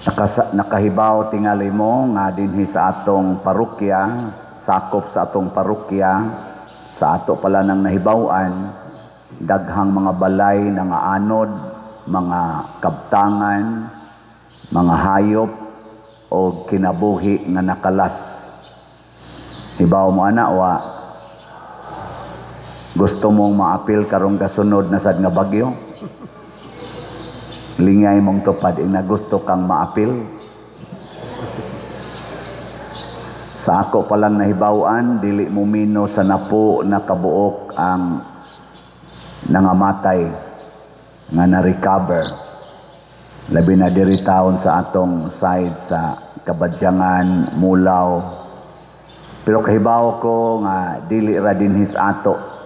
Nakahibaw tingali mo nga dinhi sa atong parokya, sakop sa atong parokya, sa ato pala nang nahibaw-an, daghang mga balay nangaanod, mga kabtangan, mga hayop o kinabuhi nga nakalas. Hibaw mo ana, wa? Gusto mong maapil karong kasunod na sad nga bagyo? Lingay mong tupad ina gusto kang maapil. Sa ako palang nahibaw-an, dili mo mino sa napo na kabuok ang nangamatay nga na-recover. Labi na diri taon sa atong side sa Kabadyangan, Mulaw. Pero kahibaw ko nga dili ra dinhi sa ato.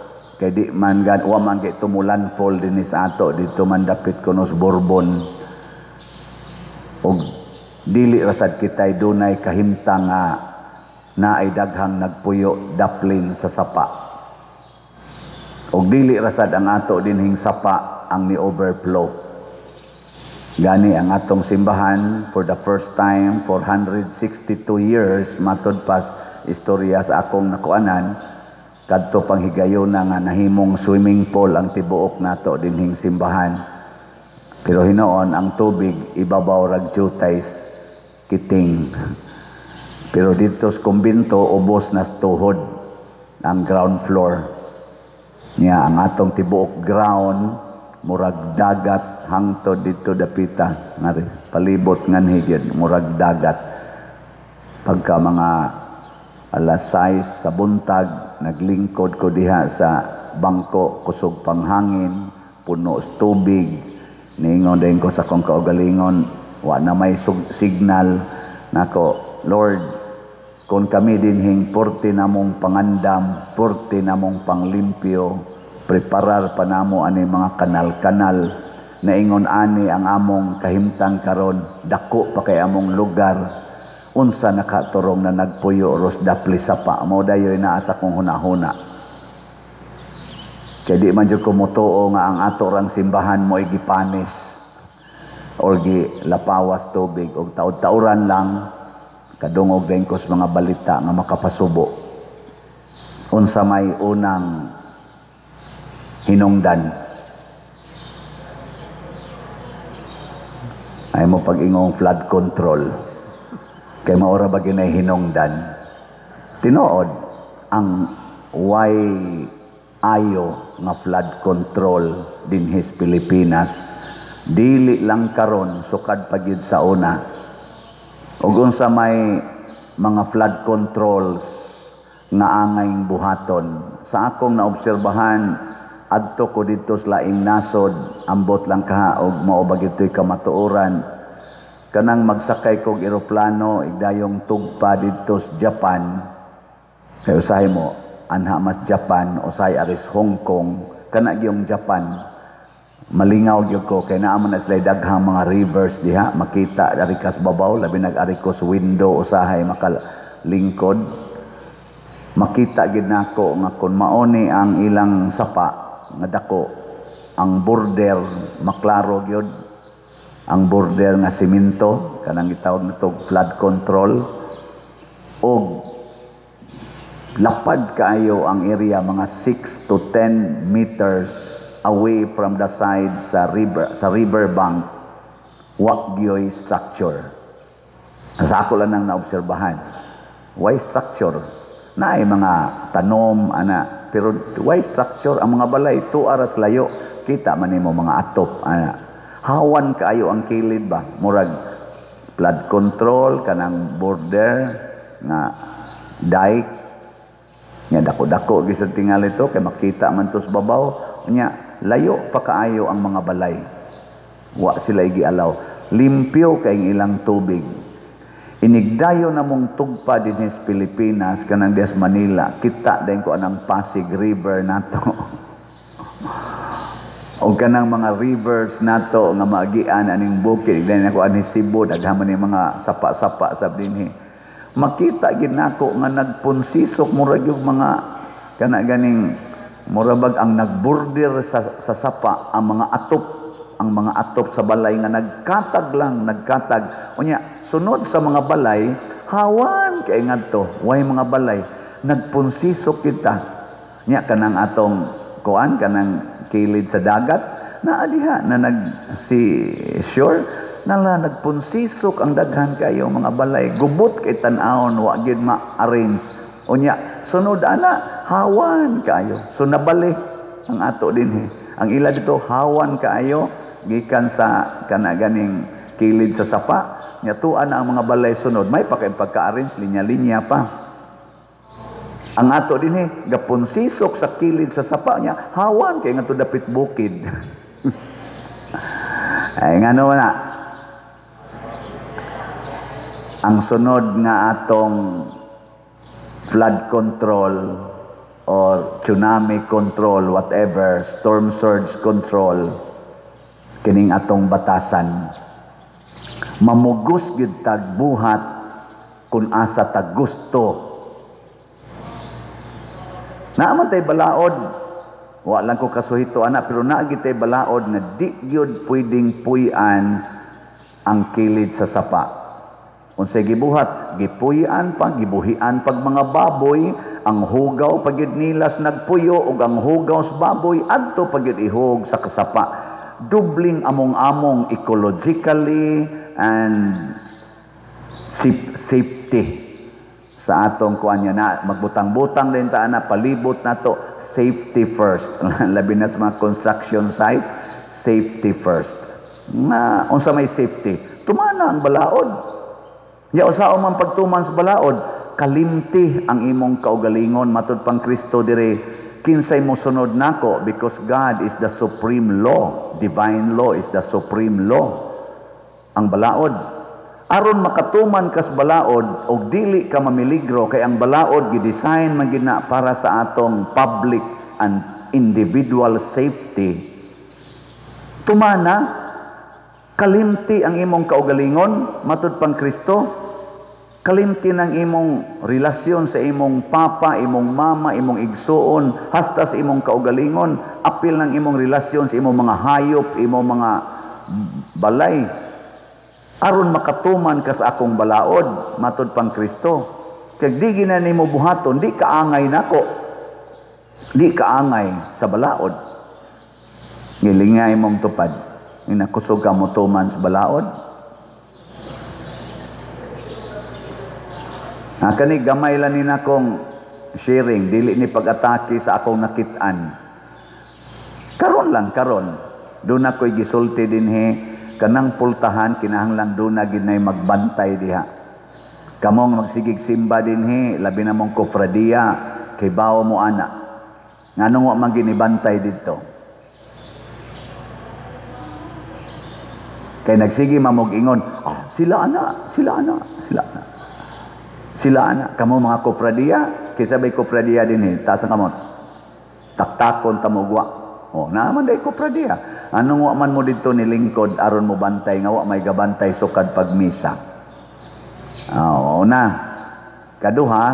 Kay di man gan wa man kay tumulandfall dinhi sa ato, dito man dapit kuno sa Borbon. Og dili ra sad kitay dunay kahimtang nga naay daghang nagpuyo daplin sa sapa. Og dili ra sad ang ato dinhing sapa ang ni overflow. Gani ang atong simbahan for the first time 462 years, matod pas istorya sa akong nakuanan, kadto pang higayona nga nahimong swimming pool ang tibuok nato dinhing simbahan. Pero hinoon ang tubig ibabaw rag jutay kiting. Pero dito sa kumbinto ubos na tuhod ang ground floor. Nya ang atong tibuok ground murag dagat hangtod dito dapita ngari palibot nganhi gyud murag dagat. Pagka mga alas 6 sa buntag naglingkod ko diha sa bangko, kusog panghangin, puno sa tubig. Niingon din ko sa akong kaugalingon, wa na may signal nako. Lord, kung kami dinhing porte namong pangandam, porte namong panglimpyo, preparar pa namo ani mga kanal-kanal, naingon ani ang among kahimtang karon, dako pa kay among lugar, unsa nakaturong na nagpuyo ros dapli sapa? Mao dayoy naa sa kong hunahuna. Kay di man jud ko motuo nga ang ato rang simbahan mo'y gipanis or gilapawas tubig, og taud-tauran lang kadungog din ko sa mga balita nga makapasubo. Unsa may unang hinungdan? Ay mo pag-ingong flood control. Kay maura ba ginay hinungdan? Tinuod ang way ayo nga flood control dinhi sa Pilipinas, dili lang karon, sukad pa gyud sa una. Ug unsa may mga flood controls nga angay buhaton? Sa akong naobserbahan, adto ko didto sa laing nasod, ambot lang kaha og mao ba gito'y kamatuoran. Kanang magsakay kog eroplano igdayong tugpa didto sa Japan, kay usahay mo anha mas Japan, usahay aris Hong Kong, kana gyung Japan malingaw gyud ko kay naa man na sila daghang mga rivers diha, makita ari kas babaw, labi nag ari ko sa window, usahay makalingkod, makita gid nako nga kun maoni ang ilang sapa nga dako, ang border maklaro gyud ang border nga simento, kanang gitawag nato flood control, og lapad kaayo ang area, mga 6 to 10 meters away from the side sa river bank, wa gyoy structure. Sa ako lang nang naobserbahan, why structure? Naay mga tanom ana, pero why structure? Ang mga balay 2 aras layo, kita man nimo mga atop ana, hawan kaayo ang kilid ba, murag flood control, kanang border nga dike nya dako-dako gisan tingali to kay makita man to sa babaw. Nya layo pa kaayo ang mga balay, wa sila gialaw, limpyo kay ang ilang tubig. Inigdayo na mong tugpa dinhi sa Pilipinas, kanang dias Manila, kita din ko anang Pasig River nato o kanang mga rivers nato nga maagian aning bukid dahil ako ani Cebu, daghan man ni mga sapa-sapa sa dinhi. Makita gid nako nga nagpunsisok, murag yung mga kana ganing murabag ang nagborder sa sapa ang mga atop. ang mga atop sa balay nga nagkatag lang, nagkatag. Unya, sunod sa mga balay, hawan kay ngadto, way mga balay, nagpunsisok kita. Nya kanang atong kuan, kanang kilid sa dagat, naa diha na nag si shore, nala nagpunsisok ang daghan kayo mga balay, gubot kay tan-awon, wa gyud ma-arrange. Unya, sunod ana, hawan kayo. So nabali ang ato dinhi. Ang ila dito hawan kaayo gikan sa kana ganing kilid sa sapa, nya tuan na ang mga balay sunod, may pa kay pagka-arrange linya-linya pa. Ang ato dinhi gapunsisok sa kilid sa sapa nya hawan kay ngadto dapit bukid. Ay ngano na ang sunod nga atong flood control or tsunami control, whatever, storm surge control, kining atong batasan. Mamugos gyud tag buhat kung asa tag gusto. Naa man tay balaod, wa lang ko kasuhito ana, pero naa gyud tay balaod nga di gyud pwedeng puy-an ang kilid sa sapa. Unsay gibuhat, gipuy-an pa, gibuhian pag mga baboy, ang hugaw pag yun nilas nagpuyo ug ang hugaw sa baboy adto pag yun ihog sa kasapa. Dubling among-among ecologically and safety sa atong kuan niya na magbutang-butang din ta ana, palibot nato, safety first. Labi na sa mga construction sites, safety first. Na unsa may safety? Tumana ang balaod. Ya usaon man pagtuman sa balaod, kalimti ang imong kaugalingon matud pang Kristo dire, kinsay mosunod nako, because God is the supreme law, divine law is the supreme law. Ang balaod, aron makatuman kas balaod og dili ka mamiligro, kay ang balaod gidesign man gid na para sa atong public and individual safety. Tumana, kalimti ang imong kaugalingon matud pang Kristo. Kalimti ng imong relasyon sa imong papa, imong mama, imong igsuon, hasta sa imong kaugalingon, apil ng imong relasyon sa imong mga hayop, imong mga balay. Aron makatuman ka sa akong balaod, matud pang Kristo. Kag di gina nimo buhaton, di kaangay nako. Di kaangay sa balaod. Gilingay mong tupad. Inakusog ka mo tuman sa balaod. Kani gamay lang ni nakong sharing, dili ni pag-atake sa akong nakit-an. Karon lang, karon. Doon ako'y gisulti dinhi, kanang pultahan, kinahanglan doon na ginay magbantay diha. Kamong magsigig simba dinhi, labi na mong kofradiya, kay bawo mo ana. Nganong wa man ginibantay didto? Kay nagsige mamog ingon, ah, sila ana, sila ana, sila ana. Sila ana, kamo mga kofradiya, kaysa bay kofradiya dinhi, taas ang kamot. Taktakon tamugwa. Oh, naaman day kofradiya. Anong wa man mo didto nilingkod aron mo bantay nga wa may gabantay sukad pagmisa. Oh, na. Kaduha,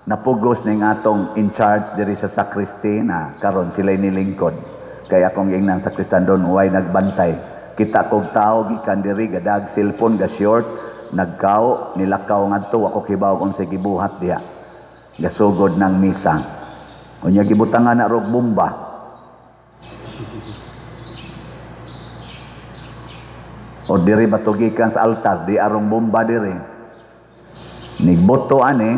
napugos ning atong in charge diri sa sacristy na karon sila'y nilingkod. Kay akong giingnan sa sakristan doon way nagbantay. Kita kog tao gikan diri gadag cellphone ga short, nagkao nilakaw ngadto, ako kibaw unsay gibuhat diha. Gasugod ng misa. Unya gibutangan na rog bomba. O diri batugikan sa altar, di arong bomba diri. Nigboto ani,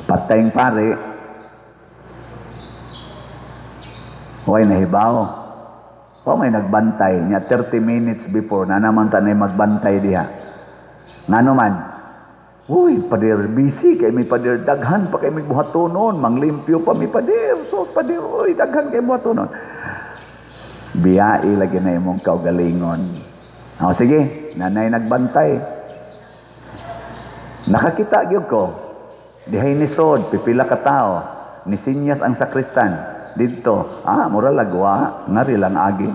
patayng pare. Way nahibaw. O may nagbantay niya 30 minutes before na naman tanay magbantay diha. Ngano man? Uy, pader busy kay mi pader daghan pa kay mi buhatonon, manglimpyo pa mi pader, sos pader, uy daghan kay buhatonon. Biyai lagi na imong kaugalingon. O sige, nanay nagbantay. Nakakita gyud ko. Dihay ni sod, pipila ka tao, nisinyas ang sakristan didto. Ah, mura lagwa, ngari lang agi.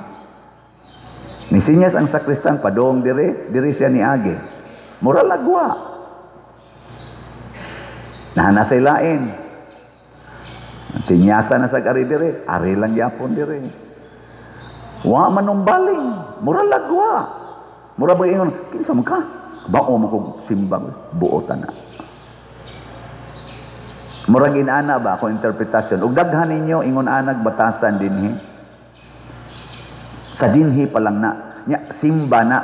Nisinyas ang sakristan padong dire, dire siya ni agi. Mura lagwa. Nahanasay lain. Sinyasa na sa ari dire, ari lang yapon dire. Wa manumbaling, mura lagwa. Mura ba ingon, "Kinsa man ka? Bao mo kog simba, buot na." Murag inana ba akong interpretasyon? Ug daghan ninyo ingon anag batasan dinhi. Sa dinhi pa lang na. Nya simba na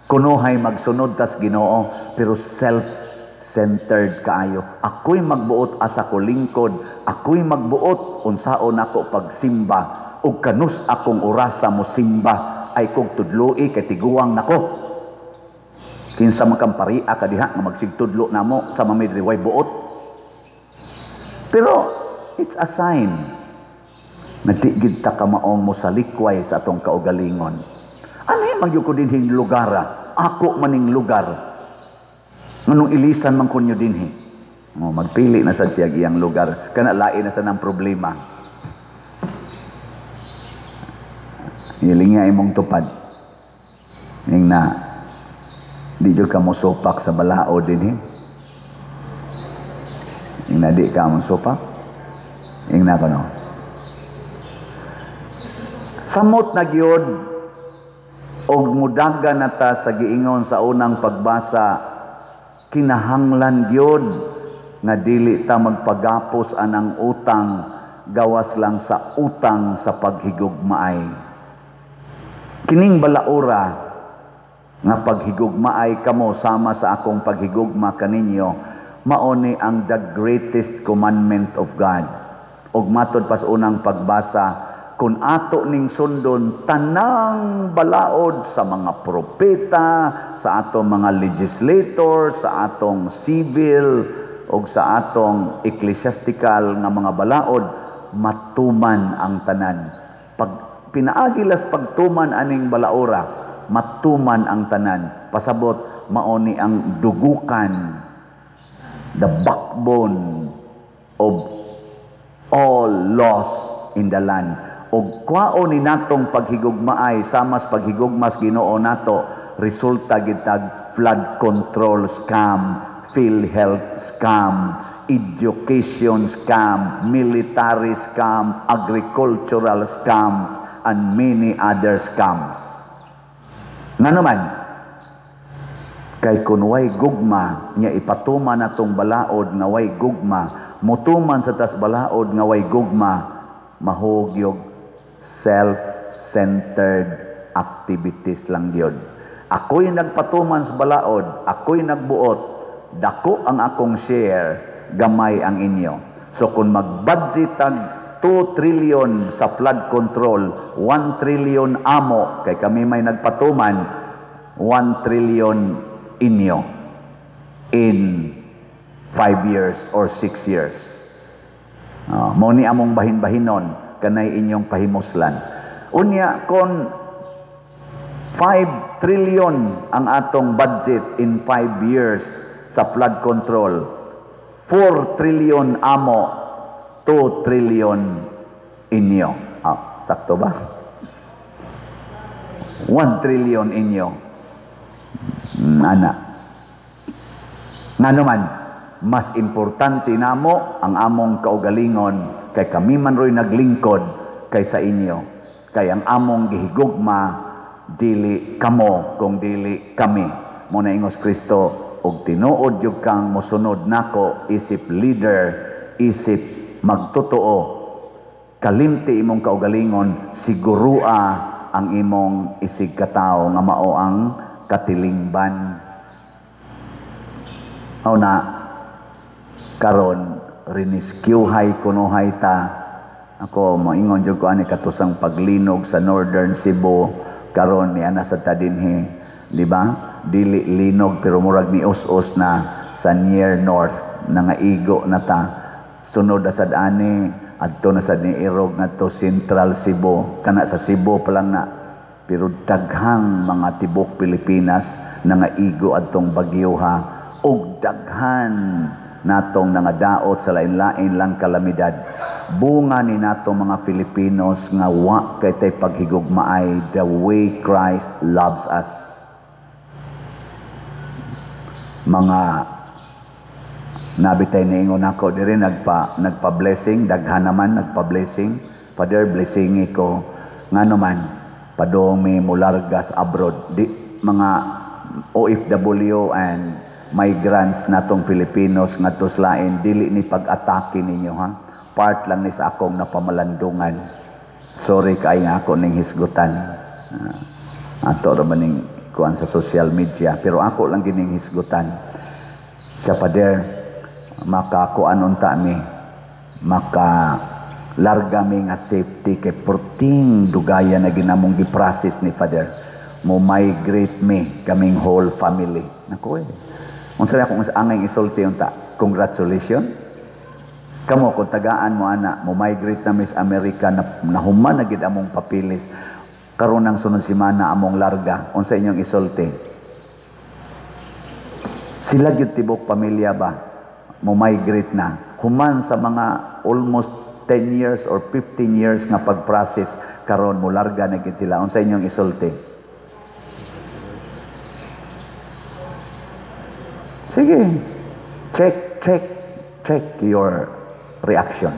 kunuhay magsunod tas Ginoo, pero self-centered kaayo. Ako'y magbuot asa ko lingkod, ako'y magbuot unsaon ako pagsimba ug kanus akong orasa mo simba ay kog tudloi kay tiguang nako. Kinsa man kang paria ka diha nga magsigtudlo namo sa mamidri way buot. Pero it's a sign na di gid ta kamaong mosalikway sa atong kaugalingon. Anhi man gyud ko dinhing lugar, ah. Ako maning lugar. Nganong ilisan man kunyo dinhi? Oh, magpili na sad siya iyang lugar. Kana lain na sa nang problema. Hiling nga imong tupad. Ing na di jud ka mosupak sa balaod dinhi. Ing na di ka mosupak. Ing na kono. Samot na gyud og mudaga na ta sa giingon sa unang pagbasa, kinahanglan gyud nga dili ta magpagapos anang utang gawas lang sa utang sa paghigugmaay. Kining balaura nga paghigugmaay kamo sama sa akong paghigugma kaninyo, mao ni ang the greatest commandment of God. Og matod pas unang pagbasa, kung ato ning sundon tanang balaod sa mga propeta, sa atong mga legislator, sa atong civil og sa atong ecclesiastical nga mga balaod, matuman ang tanan. Pag pinaagilas pagtuman aning balaora, matuman ang tanan. Pasabot, mao ni ang dugukan, the backbone of all laws in the land. Og kwaon ni natong paghigugmaay samas paghigugmas Ginoo nato, resulta gitag flood control scam, PhilHealth scam, education scam, military scam, agricultural scams, and many other scams. Nga naman, kay kun way gugma, nya ipatuman natong balaod nga way gugma, mutuman sa tas balaod nga way gugma, mahugyog self-centered activities lang yun. Ako'y nagpatuman sa balaod, ako'y nagbuot, dako ang akong share, gamay ang inyo. So kung mag-budget tag 2 trillion sa flood control, 1 trillion amo, kay kami may nagpatuman, 1 trillion inyo in 5 years or 6 years. Mo ni among bahin-bahinon, kanay inyong pahimuslan. Unya, kon 5 trillion ang atong budget in 5 years sa flood control, 4 trillion amo, 2 trillion inyo. Sakto ba? 1 trillion inyo. Ana. Nga naman, mas importante namo ang among kaugalingon kay kami man ro'y naglingkod kaysa inyo. Kay ang among gihigugma dili kamo kung dili kami. Mo na ingos Kristo, og tinuod jud kang mosunod nako isip leader, isip magtotoo, kalimti imong kaugalingon, sigurua ang imong isig katawo nga mao ang katilingban. Mao na karon riniskyuhay kunuhay ta. Ako moingon jud ko ani katusang paglinog sa Northern Cebu karon ni ana sa ta dinhi, di ba? Dili linog pero murag ni us-us na sa near north, nangaigo na ta. Sunod na sad ani adto na sad ni irog ngadto Central Cebu, kana sa Cebu pa lang na. Pero daghang mga tibok Pilipinas nangaigo adtong bagyo ha, og daghan natong nangadaot sa lain-lain lang kalamidad. Bunga ni nato mga Filipinos nga wa kay tay paghigugmaay the way Christ loves us. Mga nabitay niingon ako diri nagpa-blessing, daghan naman nagpa-blessing. Father, blessingi ko Ngano man padung mi mulargas abroad, di mga OFW and migrants natong Filipinos ngadto sa lain, dili ni pag-atake ninyo ha. Part lang ni sa akong napamalandungan. Sorry kay nga ako ning hisgutan. Ato ra man ning kuan sa social media, pero ako lang gining hisgutan. Sa pader makakuan unta mi, maka larga mi nga safety kay perting dugaya na ginamong gi-process ni Father. Mo migrate mi kaming whole family. Nako eh. Unsa na akong angay isulti unta? Congratulations. Kamo kung tagaan mo ana, mo migrate na mi sa Amerika na nahuman na gid among papilis. Karon ang sunod semana among larga. Unsa inyong isulti? Sila gyud tibok pamilya ba? Mo migrate na. Human sa mga almost 10 years or 15 years nga pag-process, karon mo larga na gid sila. Unsa inyong isulti? Sige. Check, check, check your reaction.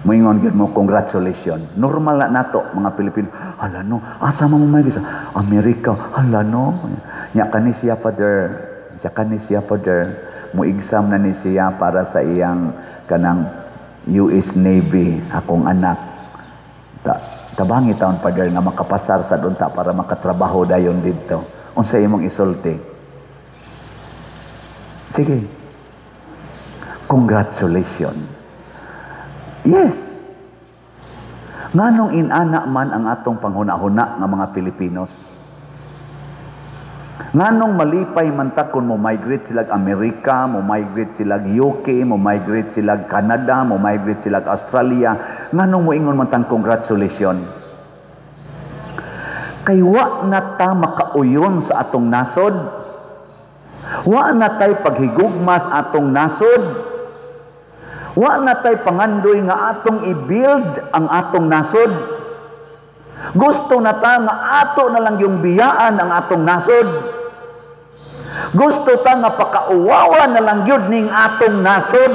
Moingon gyud mo, congratulations. Normal na nato mga Pilipino. Hala no, asa man mo may sa Amerika? Hala no. Nya kani siya Father, siya kani siya Father, mo exam na ni siya para sa iyang kanang US Navy akong anak. Tabangi taon Father nga makapasar sa dunta para makatrabaho dayon didto. Unsa imong isulti? Sige. Congratulations. Yes. Nganong inana man ang atong panghuna-huna nga mga Filipinos? Nganong malipay man ta kung mo-migrate sila Amerika, mo-migrate sila UK, mo-migrate sila Canada, mo-migrate sila Australia, nganong moingon man tang congratulations? Kay wa na ta makauyon sa atong nasod. Wa na tay paghigugma sa atong nasod. Wa na tay pangandoy nga atong i-build ang atong nasod. Gusto na ta nga ato na lang yung biyaan ang atong nasod. Gusto ta nga pakauwawa na lang yun ning atong nasod.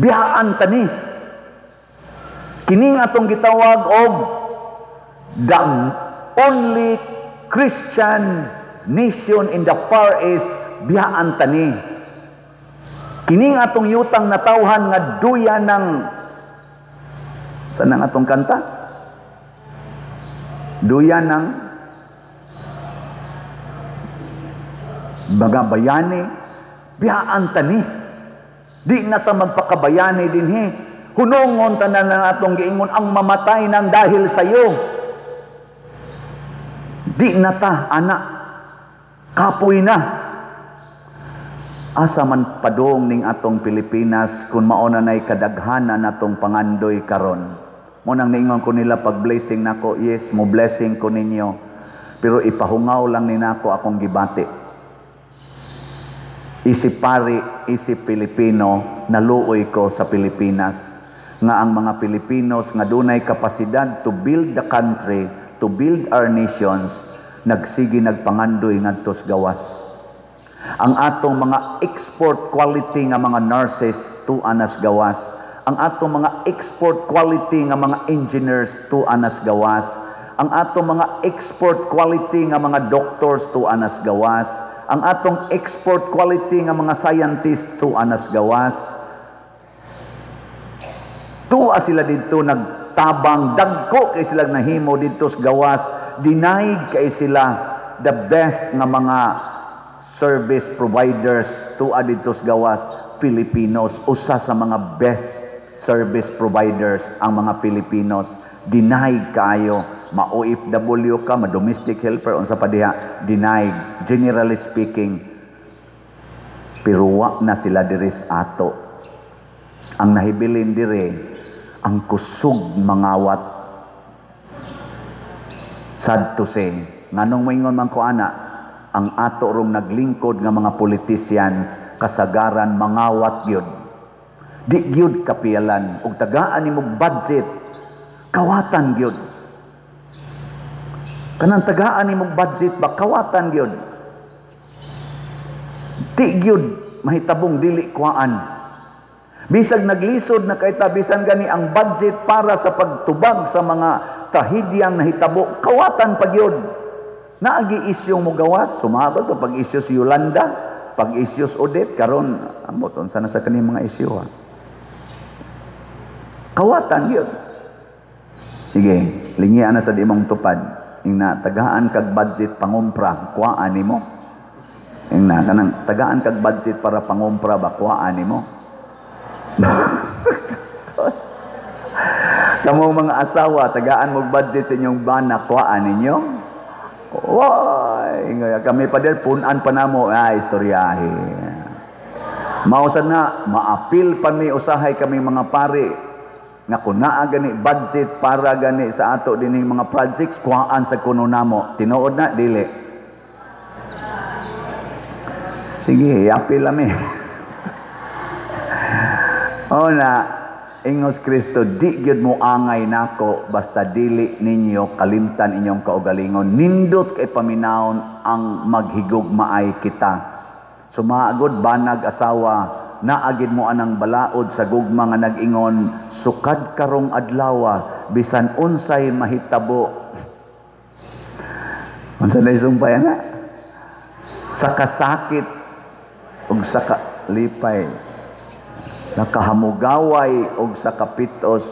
Biyaan ta ni. Kining atong gitawag og the only Christian nation in the Far East, biyaan ta ni. Kining atong yutang natawhan nga duya ng saan ang atong kanta? Duya ng mga bayani, biyaan ta ni. Di na ta magpakabayani dinhi. Hunongon tanan na atong giingon ang mamatay nang dahil sayo. Di na ta, anak, kapoy na. Asa man padong ning atong Pilipinas kung mauna na'y kadaghanan natong pangandoy karon. Mo nang niingon ko nila pag blessing nako, yes, mo blessing ko ninyo. Pero ipahungaw lang ni nako akong gibati. Isip pari, isip Pilipino, naluoy ko sa Pilipinas. Nga ang mga Pilipinos nga dunay kapasidad to build the country, to build our nations, nagsige nagpangandoy ngadto sa gawas. Ang atong mga export quality nga mga nurses tuanas gawas. Ang atong mga export quality nga mga engineers tuanas gawas. Ang atong mga export quality nga mga doctors tuanas gawas. Ang atong export quality nga mga scientists tuanas gawas. Tuwa sila didto nagtabang, dagko kay sila nahimo didto sa gawas, denied kay sila the best nga mga service providers tuwa didto sa gawas. Filipinos, usa sa mga best service providers ang mga Filipinos. Denied kaayo, ma-OFW ka, ma-domestic helper, unsa pa diha, denied, generally speaking. Pero wa na sila diri sa ato. Ang nahibilin diri, ang kusog mangawat. Sad to say, nganong moingon man ko ana, ang ato rong naglingkod nga mga politicians kasagaran mangawat gyud. Di gyud kapiyalan ug tagaan nimog budget, kawatan gyud. Kanang tagaan nimog budget ba, kawatan gyud. Di gyud mahitabong dili kuaan. Bisag naglisod na kay ta, bisan gani ang budget para sa pagtubag sa mga trahedyang nahitabo, kawatan pa gyud. Naagi isyong mugawas, sumabot to pag isyu si Yolanda, pag isyu si Odette, karon amot unsa na sa kaning mga isyu ha. Kawatan gyud. Sige, lingian na sa imong tupad. Ingna tagaan kag budget pangumpra, kuhaan nimo. Ingna kanang tagaan kag budget para pangumpra ba, kuhaan nimo. Sus. Kamo mga asawa, tagaan mo budget sa inyong bana, kuhaan ninyo. Why, kami pa der punan pa namo, ah, istoryahe. Mao na maapil pa mi usahay kami mga pari nga kung naa gani budget para gani sa ato dinhing mga projects, kuhaan sa kuno namo. Tinuod na dili? Sige, apil lami. O na, ingos Kristo, di gyud mo angay nako basta dili ninyo kalimtan inyong kaugalingon. Nindot kay paminawon ang maghigugmaay kita. Sumaagod banag asawa, naagid mo anang balaod sa gugma nga nag-ingon, sukad karong adlawa, bisan unsay mahitabo. Unsa na sumpay ana? Sa kasakit ug sa kalipay, sa kahamugaway og sa kapitos,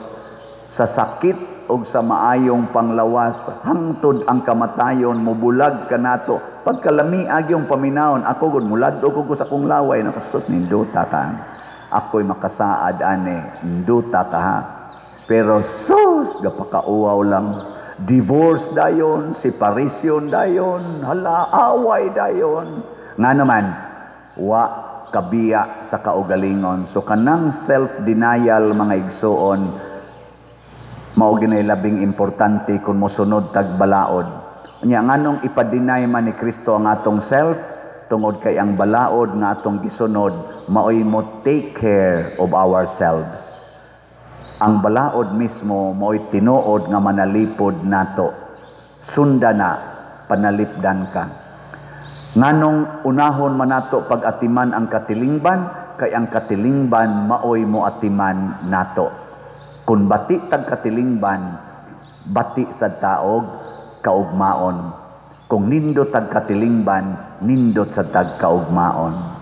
sa sakit og sa maayong panglawas, hangtod ang kamatayon mobulag kanato. Pagkalami agyong paminawon, ako gud mulad-og ko sa akong laway, nakasus ninduta ka. Ako'y makasaad ane, ninduta ka ha. Pero sus, gapakauwaw lang. Divorce dayon, separation dayon, hala, away dayon. Nga naman, wa kabiya sa kaugalingon. So kanang self-denial, mga igsuon, mao ginay labing importante kung mosunod tag balaod. Nya nganong ipa-deny man ni Kristo ang atong self? Tungod kay ang balaod nga atong gisunod maoy mo take care of ourselves. Ang balaod mismo maoy tinuod nga manalipod nato. Sunda na, panalipdan ka. Nganong unahon man nato pag-atiman ang katilingban? Kay ang katilingban maoy mo atiman nato. Kung bati tag katilingban, bati sa taog kaugmaon. Kung nindot tag katilingban, nindot sa tag kaugmaon.